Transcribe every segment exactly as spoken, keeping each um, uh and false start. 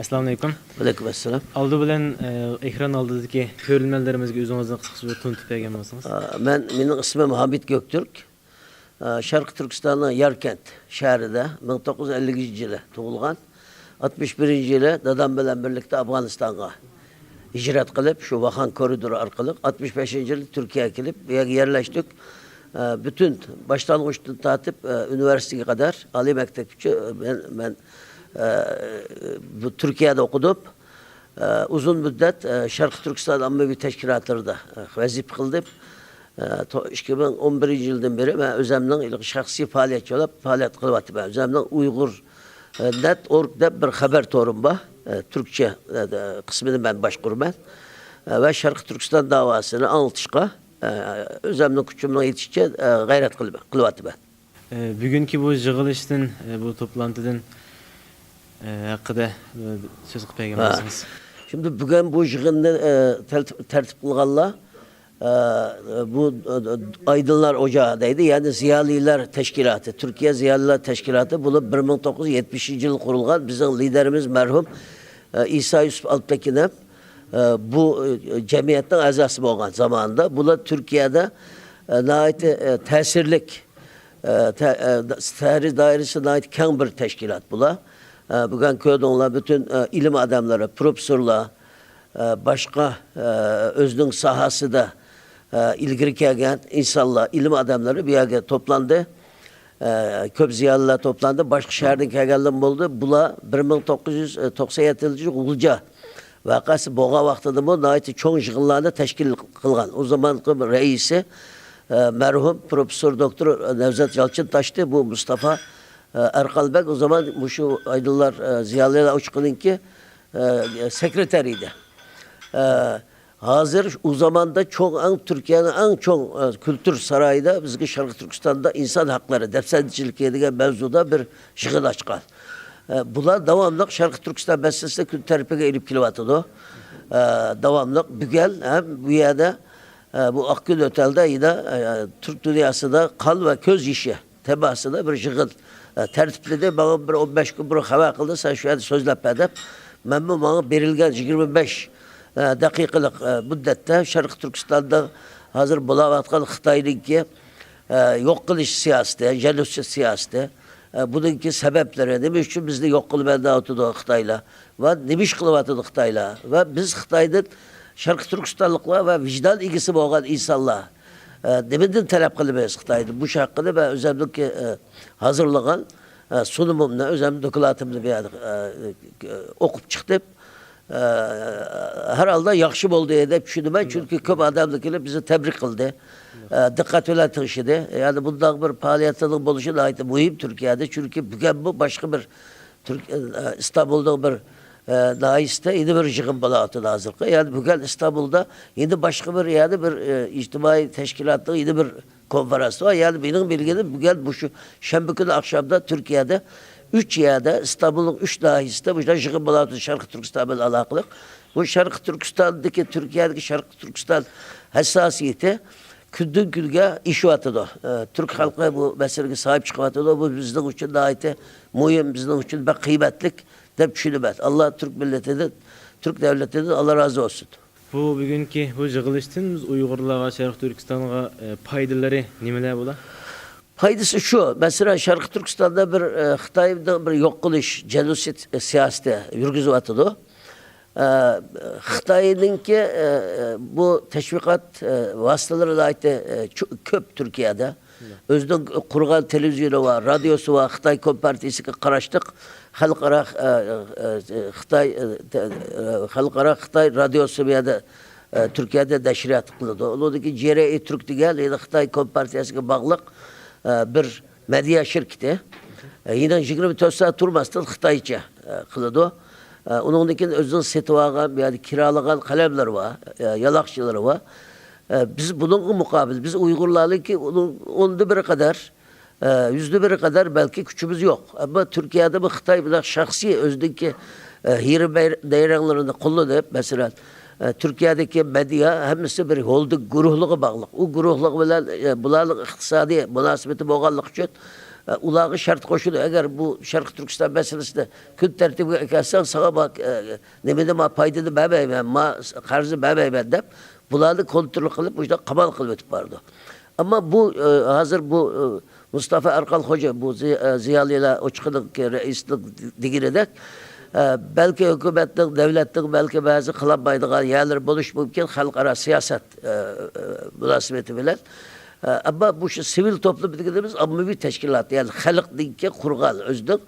ئەسسالامۇ ئەلەيكۇم. ۋەئەلەيكۇم ئەسسالام. ئالدى بىلەن، ئە، ئېكران ئالدىدىكى كۆرۈرمەنلىرىمىزگە ئۆزىڭىزنى قىسقىچە بىر تونۇتۇپ بەرگەن بولسىڭىز. ئا، مەن، مېنىڭ ئىسمىم ھامىت گۆكتۈرك. ئا، شەرقىي تۈركىستاننىڭ ياركەنت شەھىرىدە مىڭ توققۇز يۈز ئەللىكىنچى يىلى تۇغۇلغان. ئاتمىش بىرىنچى يىلى دادام بىلەن بىرلىكتە ئافغانىستانغا ھىجرەت قىلىپ، شۇ ۋاخان كورىدورى ئارقىلىق ئاتمىش بەشىنچى يىلى تۈركىيەگە كېلىپ، بۇ يەرگە يەرلەشتۇق. ئە، پۈتۈن باشلانغۇچتىن تارتىپ، ئە، ئۇنىۋېرسىتېتقا قەدەر، ئالىي مەكتەپكىچە مەن، مەن، ئە، بۇ تۈركىيەدە ئوقۇدۇم. ئە، ئۇزۇن مۇددەت، ئە، شەرقىي تۈركىستان ئاممىۋى تەشكىلاتلىرىدا، ئە، ۋەزىپە قىلدىم. ئە، تو-، ئىككى مىڭ ئون بىرىنچى يىلدىن بېرى مەن ئۆزەمنىڭ ھېلىقى شەخسىي پائالىيەتچى بولۇپ پائالىيەت قىلىۋاتىمەن. ئۆزەمنىڭ ئۇيغۇر، ئە، نەت ئورگ دەپ بىر خەۋەر تورۇم بار. ئە، تۈركچە، ئە، قىسمىنى مەن باشقۇرىمەن. ئە، ۋە شەرقىي تۈركىستان داۋاسىنى ئاڭلىتىشقا، ئە، ئۆزەمنىڭ كۈچۈمنىڭ يېتىشىچە، ئە، غەيرەت قىلىپ، قىلىۋاتىمەن. ئە، بۈگۈنكى بۇ يىغىلىشتىن، ئە، بۇ توپلانتىدىن، ئە، ھەققىدە، ئە، سۆز قىلىپ بەرگەن ھە. بولسىڭىز. شىمدى بۈگۈن بۇ يىغىننى، ئە، تەرتىپ، تەرتىپ قىلغانلار، ئە، بۇ، ئە، ئايدىڭلار ئوجاغى دەيدۇ، يەنى زىيالىيلار تەشكىلاتى، تۈركىيە زىيالىيلار تەشكىلاتى بولۇپ، بىر مىڭ توققۇز يۈز يەتمىشىنچى يىلى قۇرۇلغان. بىزنىڭ لىدېرىمىز مەرھۇم، ئە، ئىسا يۈسۈپ ئالپتېكىن ھەم، ئە، بۇ، ئە، جەمئىيەتنىڭ ئەزاسى بولغان زامانىدا. بۇلار تۈركىيەدە، ئە، ناھايىتى، ئە، تەسىرلىك، ئە، تە-، ئە، دا-، تەسىر دائىرىسى ناھايىتى كەڭ بىر تەشكىلات بۇلار. ئە، بۈگۈن كۆردۈڭلار، پۈتۈن، ئە، ئىلىم ئادەملىرى، پروفېسسورلار، ئە، باشقا، ئە، ئۆزىنىڭ ساھەسىدە، ئە، ئىلگىرى كەلگەن ئىنسانلار، ئىلىم ئادەملىرى بۇ يەرگە توپلاندى. ئە، كۆپ زىيالىيلار توپلاندى. باشقا شەھەردىن كەلگەنلەرمۇ بولدى. بۇلار بىر مىڭ توققۇز يۈز توقسان يەتتىنچى يىل غۇلجا ۋەقەسى بولغان ۋاقتىدىمۇ ناھايىتى چوڭ يىغىنلارنى تەشكىل قىلغان. ئۇ زامانقى رەئىسى، ئە، مەرھۇم پروفېسسور دوكتور نەۋزەت يالچىنتاشتى. بۇ مۇستافا، ئە، ئەرقالبەگ ئۇ زامان مۇشۇ ئايدىڭلار، ئە، زىيالىيلار ئوچىقىنىڭكى، ئە، سېكرېتارى ئىدى. ئە، ھازىر ئۇ زاماندا چوڭ، ئەڭ، تۈركىيەنىڭ ئەڭ چوڭ، ئە، كۈلتۈر سارايىدا بىزگە شەرقىي تۈركىستاندا ئىنسان ھەقلىرى، دەپسەندىچىلىكى دېگەن مەۋزۇدا بىر يىغىن ئاچقان. ئە، بۇلار داۋاملىق شەرقىي تۈركىستان مەسىلىسىنى كۈن تەرتىپىگە ئېلىپ كېلىۋاتىدۇ. ئە، داۋاملىق بۈگۈن ھەم بۇ يەردە، ئە، بۇ ئاقكۆل ئوتەلدە يەنە، ئە، تۈرك دۇنياسىدا قان ۋە كۆز يېشى تېماسىدا بىر يىغىن، ئە، تەرتىپلىدى. ماڭا بىر ئون بەش كۈن بۇرۇن خەۋەر قىلدى، سەن شۇ يەردە سۆزلەپ بەر دەپ. مەنمۇ ماڭا بېرىلگەن يىگىرمە بەش، ئە، دەقىقىلىق، ئە، مۇددەتتە شەرقىي تۈركىستاندا ھازىر بولاۋاتقان خىتاينىڭكى، ئە، يوق قىلىش سىياسىتى، جېنوسىد سىياسىتى، ئە، بۇنىڭكى سەۋەبلىرى، نېمە ئۈچۈن بىزنى يوق قىلىمەن دەۋاتىدۇ خىتايلار ۋە نېمە ئىش قىلىۋاتىدۇ خىتايلار ۋە بىز خىتايدىن شەرقىي تۈركىستانلىقلار ۋە ۋىجدان ئىگىسى بولغان ئىنسانلار، ئە، نېمىدىن تەلەپ قىلىمىز خىتايدىن؟ بۇ ھەققىدە مەن ئۆزۈمنىڭكى، ئە، ھازىرلىغان، ئە، سۇنۇمۇمنى، ئۆزۈمنىڭ دوكلاتىمنى بۇ يەردە، ئە، ئوقۇپ چىقتىم. ئە، ھەر ھالدا ياخشى بولدى دەپ چۈشىنىمەن، چۈنكى كۆپ ئادەملەر كېلىپ بىزنى تەبرىك قىلدى. ئە، دىققەت بىلەن تىڭشىدى. يەنى بۇنداق بىر پائالىيەتنىڭ بولۇشى ناھايىتى مۇھىم تۈركىيەدە، چۈنكى بۈگۈنمۇ باشقا بىر تۈرك-، ئە، ئىستانبۇلنىڭ بىر، ئە، ناھىيەسىدە يەنە بىر يىغىن بولۇۋاتىدۇ ھازىرقى. يەنى بۈگۈن ئىستانبۇلدا يەنە باشقا بىر، يەنە بىر، ئە، ئىجتىمائىي تەشكىلاتنىڭ يەنە بىر كونفېرانسى بار. يەنى مېنىڭ بىلگىنىم بۈگۈن مۇشۇ شەنبە كۈنى ئاخشامدا تۈركىيەدە ئۈچ يەردە، ئىستانبۇلنىڭ ئۈچ ناھىيەسىدە مۇشۇنداق يىغىن بولۇۋاتىدۇ شەرقىي تۈركىستان بىلەن ئالاقىلىق. بۇ شەرقىي تۈركىستاندىكى، تۈركىيەدىكى شەرقىي تۈركىستان ھەسساسىيىتى كۈندىن كۈنگە ئېشىۋاتىدۇ. ئە، تۈرك خەلقى بۇ مەسىلىگە ساھىب چىقىۋاتىدۇ. بۇ بىزنىڭ ئۈچۈن ناھايىتى مۇھىم، بىزنىڭ ئۈچۈن بەك قىممەتلىك دەپ چۈشىنىمەن. ئاللا تۈرك مىللىتىدىن، تۈرك دۆلىتىدىن ئاللا رازى بولسۇن. بۇ بۈگۈنكى بۇ يىغىلىشتىن بىز ئۇيغۇرلارغا، شەرقىي تۈركىستانغا، ئە، پايدىلىرى نېمىلەر بۇلار؟ پايدىسى شۇ، مەسىلەن، شەرقىي تۈركىستاندا بىر، ئە، خىتاينىڭ بىر يوق قىلىش، جېنوسىد، ئە، سىياسىتى يۈرگۈزۈۋاتىدۇ. ئە، خىتاينىڭكى، ئە، ئە، بۇ تەشۋىقات، ئە، ۋاسىتىلىرى ناھايىتى، ئە، چو-، كۆپ تۈركىيەدە. ئۆزىنىڭ قۇرغان تېلېۋىزىيونى بار، رادىيوسى بار، خىتاي كومپارتىيىسىگە قاراشلىق خەلقئارا، ئە، ئە، خىتاي، ئە، تە-، ئە، خەلقئارا خىتاي رادىيوسى بۇ يەردە، ئە، تۈركىيەدە نەشرىيات قىلىدۇ. ئۇنىڭدىن كېيىن جې ئېر ئېي تۈرك دېگەن يەنە خىتاي كومپارتىيەسىگە باغلىق، ئە، بىر مېدىيا شىركىتى. ئە، يەنە يىگىرمە تۆت سائەت تۇرماستىن خىتايچە، ئە، قىلىدۇ. ئە، ئۇنىڭدىن كېيىن ئۆزىنىڭ سېتىۋالغان، بۇ يەردە كىرالىغان قەلەملىرى بار، ئە، يالاقچىلىرى بار. ئە، بىز بۇنىڭغا مۇقابىل، بىز ئۇيغۇرلارنىڭكى ئۇنىڭ ئوندا بىرى قەدەر، ئە، يۈزدە بىرى قەدەر بەلكى كۈچىمىز يوق. ئەمما تۈركىيەدە بۇ خىتاي بىلەن شەخسىي ئۆزىنىڭكى، ئە، ھىيلە-نەيرەڭلىرىنى قوللىنىپ، مەسىلەن، ئە، تۈركىيەدىكى مېدىيا ھەممىسى بىر ھولدىنگ گۇرۇھلۇقىغا باغلىق. ئۇ گۇرۇھلۇق بىلەن، ئە، بۇلارنىڭ ئىقتىسادىي مۇناسىۋىتى بولغانلىقى ئۈچۈن، ئە، ئۇلارغا شەرت قوشىدۇ. ئەگەر بۇ شەرقىي تۈركىستان مەسىلىسىنى كۈن تەرتىپىگە ئەكەلسەڭ، ساڭا ما-، ئە، نېمىدە ما پايدىنى بەرمەيمەن، ما قەرزنى بەرمەيمەن دەپ، بۇلارنى كونترول قىلىپ، مۇشۇنداق قامال قىلىۋېتىپ بارىدۇ. ئەمما بۇ، ئە، ھازىر بۇ، ئە، مۇستافا ئارقان خوجا، بۇ زى-، ئە، زىيالىيلار ئوچىقىنىڭ رەئىسىنىڭ دېگىنىدەك، ئە، بەلكى ھۆكۈمەتنىڭ، دۆلەتنىڭ بەلكى بەزى قىلالمايدىغان يەرلىرى بولۇشى مۇمكىن، خەلقئارا سىياسەت، ئە، ئە، مۇناسىۋىتى بىلەن. ئە، ئەمما بۇ شۇ سىۋىل توپلۇم دېگىنىمىز ئاممىۋى تەشكىلات، يەنى خەلقنىڭكى قۇرغان ئۆزىنىڭ،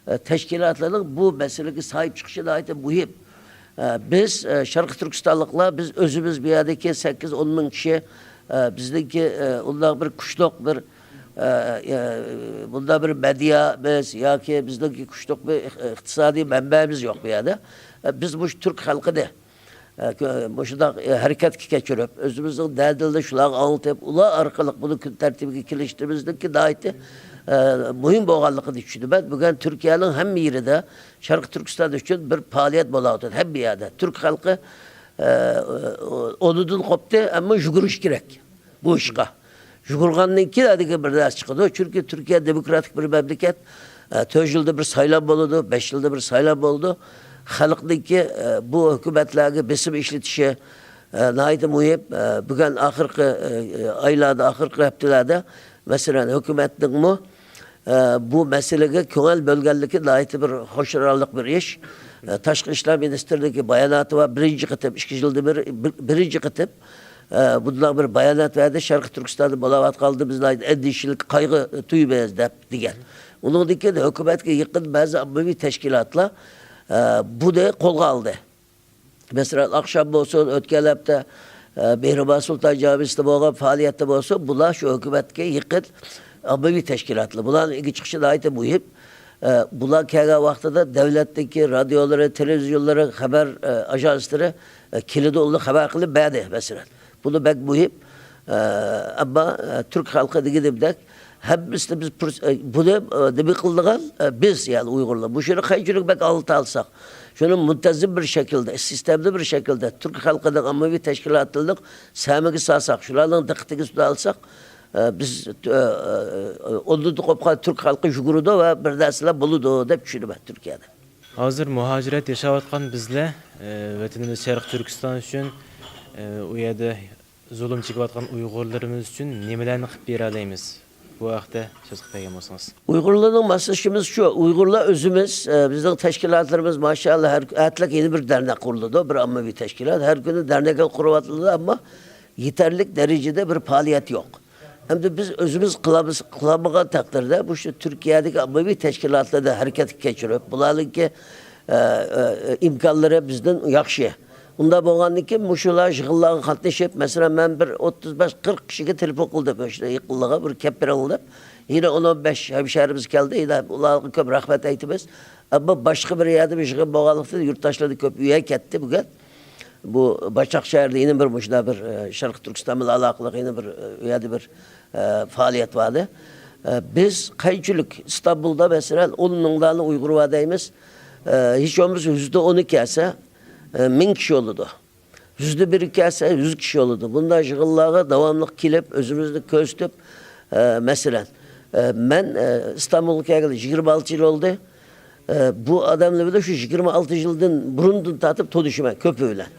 ئە، تەشكىلاتلىرىنىڭ بۇ مەسىلىگە ساھىب چىقىشى ناھايىتى مۇھىم. ئە، بىز، ئە، شەرقىي تۈركىستانلىقلار، بىز ئۆزىمىز بۇ يەردىكى سەككىز، ئون مىڭ كىشى، ئە، بىزنىڭكى، ئە، ئۇنداق بىر كۈچلۈك بىر، ئە، ئە، بۇنداق بىر مېدىيامىز ياكى بىزنىڭكى كۈچلۈك بىر ئىق-، ئىقتىسادىي مەنبەمىز يوق بۇ يەردە. ئە، بىز مۇشۇ تۈرك خەلقىنى، ئە، كۆ-، مۇشۇنداق، ئە، ھەرىكەتكە كەچۈرۈپ، ئۆزىمىزنىڭ دەردىنى شۇلارغا ئاڭلىتىپ، ئۇلار ئارقىلىق بۇنى كۈن تەرتىپىگە كېلىشتۈرۈشىمىزنىڭكى ناھايىتى، ئە، مۇھىم بولغانلىقىنى چۈشىنىمەن. بۈگۈن تۈركىيەنىڭ ھەممە يېرىدە شەرقىي تۈركىستان ئۈچۈن بىر پائالىيەت بولاۋاتىدۇ. ھەممە يەردە تۈرك خەلقى، ئە، ئۇنىدىن قوپتى، ئەمما يۈگۈرۈش كېرەك بۇ ئىشقا. يۈگۈرگەندىن كېيىن ھەدىگە بىر نەرسە چىقىدۇ. چۈنكى تۈركىيە دېموكراتىك بىر مەملىكەت. ئە، تۆت يىلدا بىر سايلام بولىدۇ، بەش يىلدا بىر سايلام بولىدۇ. خەلقنىڭكى، ئە، بۇ ھۆكۈمەتلەرگە بېسىم ئىشلىتىشى، ئە، ناھايىتى مۇھىم. ئە، بۈگۈن ئاخىرقى، ئە، ئايلاردا، ئاخىرقى ھەپتىلەردە، مەسىلەن، ھۆكۈمەتنىڭمۇ، ئە، بۇ مەسىلىگە كۆڭۈل بۆلگەنلىكى ناھايىتى بىر خۇشاللىق بىر ئىش. ئە، تاشقى ئىشلار مىنىستىرلىكى باياناتى بار، بىرىنچى قېتىم، ئىككى يىلدا بىر، بىر، بىرىنچى قېتىم، ئە، بۇنداق بىر بايانات بەردى، شەرقىي تۈركىستاندا بولاۋاتقاندا بىز ناھايىتى ئەندىشىلىك، قايغۇ تۇيىمىز دەپ دېگەن. ئۇنىڭدىن كېيىن ھۆكۈمەتكە يېقىن بەزى ئاممىۋى تەشكىلاتلار، ئە، بۇنى قولغا ئالدى. مەسىلەن، ئاخشام بولسۇن، ئۆتكەن ھەپتە، ئە، مېھرىبان سۇلتان جامىسىدا بولغان پائالىيەتتە بولسۇن، بۇلار شۇ ھۆكۈمەتكە يېقىن ئاممىۋى تەشكىلاتلار. بۇلارنىڭ ئىگە چىقىشى ناھايىتى مۇھىم. ئە، بۇلار كەلگەن ۋاقتىدا دۆلەتنىڭكى رادىيولىرى، تېلېۋىزىيونلىرى، خەۋەر، ئە، ئاژانسلىرى، ئە، كېلىدۇ، ئۇلار خەۋەر قىلىپ بەردى، مەسىلەن. بۇنى بەك مۇھىم. ئە، ئەمما، ئە، تۈرك خەلقى دېگىنىمدەك، ھەممىسىنى بىز پۇرس-، ئە، بۇنى، ئە، نېمە قىلىدىغان، ئە، بىز، يەنى ئۇيغۇرلار. مۇشۇنى قانچىلىك بەك ئالدىغا ئالساق، شۇنى مۇنتەزىم بىر شەكىلدە، سىستېمىدا بىر شەكىلدە تۈرك خەلقىنىڭ ئاممىۋى تەشكىلاتلىرىنىڭ سەمىگە سالساق، شۇلارنىڭ دىققىتىگە تۇتالساق، ئە، بىز، ئە، ئە، ئۇنىڭدىن قوپقان تۈرك خەلقى يۈگۈرىدۇ ۋە بىر نەرسىلەر بولىدۇ دەپ چۈشىنىمەن تۈركىيەدە. ھازىر مۇھاجىرەت ياشاۋاتقان بىزلەر، ئە، ۋەتىنىمىز شەرقىي تۈركىستان ئۈچۈن، ئە، ئۇ يەردە زۇلۇم چېكىۋاتقان ئۇيغۇرلىرىمىز ئۈچۈن نېمىلەرنى قىلىپ بېرەلەيمىز؟ بۇ ھەقتە سۆز قىلىپ بەرگەن بولسىڭىز. ئۇيغۇرلارنىڭ ماسلىشىشىمىز شۇ. ئۇيغۇرلار ئۆزىمىز، ئە، بىزنىڭ تەشكىلاتلىرىمىز ماشائاللا ھەر ئەتىلەك يەنە بىر دەرنەك قۇرۇلىدۇ، بىر ئاممىۋى تەشكىلات. ھەر كۈنى دەرنەكلەر قۇرۇۋاتىلىدۇ، ئەمما يېتەرلىك دەرىجىدە بىر پائالىيەت يوق. ئەمدى بىز ئۆزىمىز قىلامىز، قىلالمىغان تەقدىردە، مۇشۇ تۈركىيەدىكى ئاممىۋى تەشكىلاتلارنى ھەرىكەتكە كەچۈرۈپ، بۇلارنىڭكى، ئە، ئە، ئىمكانلىرى بىزدىن ياخشى. ئۇنداق بولغاندىن كېيىن مۇشۇلار يىغىنلارغا قاتنىشىپ، مەسىلەن، مەن بىر ئوتتۇز بەش، قىرىق كىشىگە تېلېفون قىلدىم، مۇشۇ يېقىنلىرىغا بىر كەپ بېرىڭ دەپ. يەنە ئون، ئون بەش ھەمشەھىرىمىز كەلدى، يەنە ئۇلارغا كۆپ رەھمەت ئېيتىمىز. ئەمما باشقا بىر يەردە بىر يىغىن بولغانلىقتىن، يۇرتداشلار كۆپ ئۆيگە كەتتى بۈگۈن. بۇ باچاق شەھىرىدە يەنە بىر مۇشۇنداق بىر، ئە، شەرقىي تۈركىستان بىلەن ئالاقىلىق يەنە بىر، ئە، ئۇ يەردە بىر، ئە، پائالىيەت بار ئىدى. ئە، بىز قانچىلىك ئىستانبۇلدا، مەسىلەن، ئون مىڭلارنى ئۇيغۇر بار دەيمىز. ئە، ھېچ بولمىسا يۈزدە ئونى كەلسە، ئە، مىڭ كىشى بولىدۇ. يۈزدە بىرى كەلسە، يۈز كىشى بولىدۇ. بۇنداق يىغىنلارغا داۋاملىق كېلىپ، ئۆزىمىزنى كۆرسىتىپ، ئە، مەسىلەن، ئە، مەن، ئە، ئىستانبۇلغا كەلگىلى يىگىرمە ئالتە يىل بولدى. ئە، بۇ ئادەملەر بىلەن شۇ يىگىرمە ئالتە يىلدىن بۇرۇندىن تارتىپ تونۇشىمەن كۆپى بىلەن.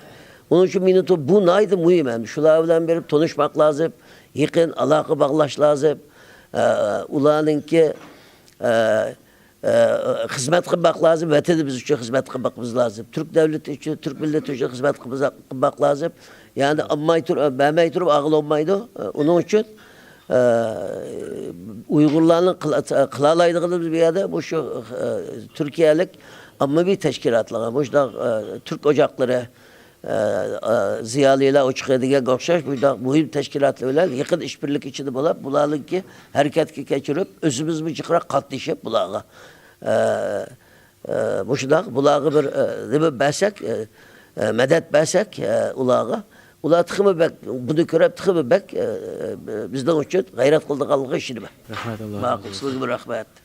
ئۇنىڭ ئۈچۈن مېنىڭ تو-، بۇ ناھايىتى مۇھىم. ئەمدى شۇلار بىلەن بېرىپ تونۇشماق لازىم، يېقىن ئالاقە باغلاش لازىم. ئە، ئۇلارنىڭكى، ئە، ئە، خىزمەت قىلماق لازىم، ۋەتىنىمىز ئۈچۈن خىزمەت قىلمىقىمىز لازىم. تۈرك دۆلىتى ئۈچۈن، تۈرك مىللىتى ئۈچۈن خىزمەت قىلمىز-، قىلماق لازىم. يەنى ئالماي تۇر-، بەرمەي تۇرۇپ ئاغىلى بولمايدۇ. ئۇنىڭ ئۈچۈن، ئە، ئۇيغۇرلارنىڭ قىلا-، قىلالايدىغىنىمىز بۇ يەردە مۇشۇ، ئە، تۈركىيەلىك ئاممىۋى تەشكىلاتلارغا، مۇشۇنداق، ئە، تۈرك ئوچاقلىرى، ئە، ئە، زىيالىيلار ئوچىقى دېگەنگە ئوخشاش مۇشۇنداق مۇھىم تەشكىلاتلار بىلەن يېقىن ئىشبىرلىك ئىچىدە بولۇپ، بۇلارنىڭكى ھەرىكەتكە كەچۈرۈپ، ئۆزىمىزمۇ جىقراق قاتنىشىپ بۇلارغا، ئە، ئە، مۇشۇنداق بۇلارغا بىر، ئە، نېمە بەرسەك، ئە، ئە، مەدەت بەرسەك، ئە، ئۇلارغا، ئۇلار تېخىمۇ بەك، بۇنى كۆرۈپ تېخىمۇ بەك، ئە، ئە، بىزنىڭ ئۈچۈن غەيرەت قىلىدىغانلىقىغا ئىشىنىمەن. رەھمەت، ئاللا ماقۇل، رازى بولسۇن. سىزگىمۇ رەھمەت.